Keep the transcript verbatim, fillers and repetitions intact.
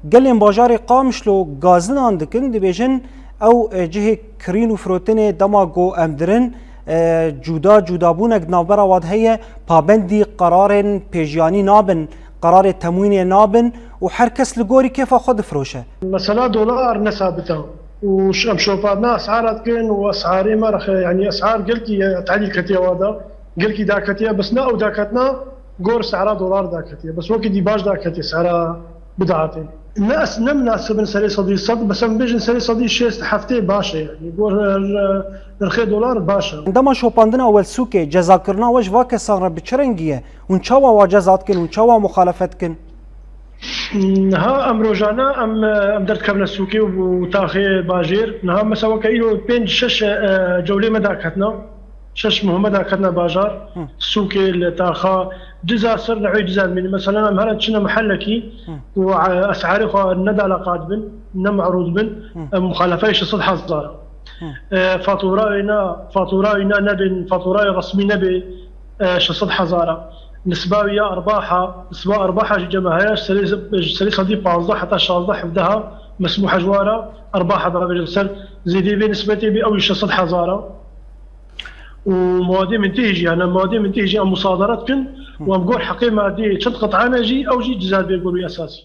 Gelên bajarê Qamişlo gazinan dikin, dibêjin ew, e, cihê kirîn û firotinê dema ku em dirin, e, cuda cudabûnek di navbera wan de heye, pabendî qerarên pêjiyanî nabin, qerarê temwînê nabin û her kes li gorî kêfa xwe difiroşe. Mesela dolar ne sabit e û ş-, em şopatna esara dikin û esarê me rexe, yanî esar gelkî, e, telî ketiye wa de, gelkî daketiye, bes ne ew daketna gor sehra dolar daketiye. Bes wekî dî baş daketiye sehra bidatê. Ne es-, ne minasib in serê sedî sed, bes em bêjin serê sedî şêst heftê baş e, yanî gor, e, nirxê dolar baş e. Dema şopandina we li sûkê, cezakirina we ji va kesan re bi çi rengî ye? Hûn çawa wa ceza dikin? Hûn çawa muxalefet dikin? Niha em rojane em, em derdikevine sûkê û taxê bajêr. Niha mesela weke îro pênc şeş, e, cewlê me daketine. Şeş muhime daketine bajar. Hı. Sûkê li taxa diza ser nehwê diza dimînin. Mesela em herin çine mehellekî Hı. û, e, esarê xwe ne dalaqa dibin, ne merûd bin, Hı. em muxalefeyê şeş sed hezar. Hı. E, fatura wêna, fatura wêna nebin, faturayê resmî nebê, e, şeş sed hezar e. Nisba wî ya erbaha, nisba erbaha jî cem heye, serê, ji serê sedî pazdeh heta şazdeh hevdeha mesmûh e ji wara erbaha bavêje ser zêdê vê nisbetê bê ew jî şeş sed hezar e. Û mawadê min tê jî, yani mawadê min tê jî em musadere dikin û em gor heqê madê çend qitane jî ew jî ceza bê gor wî esasî.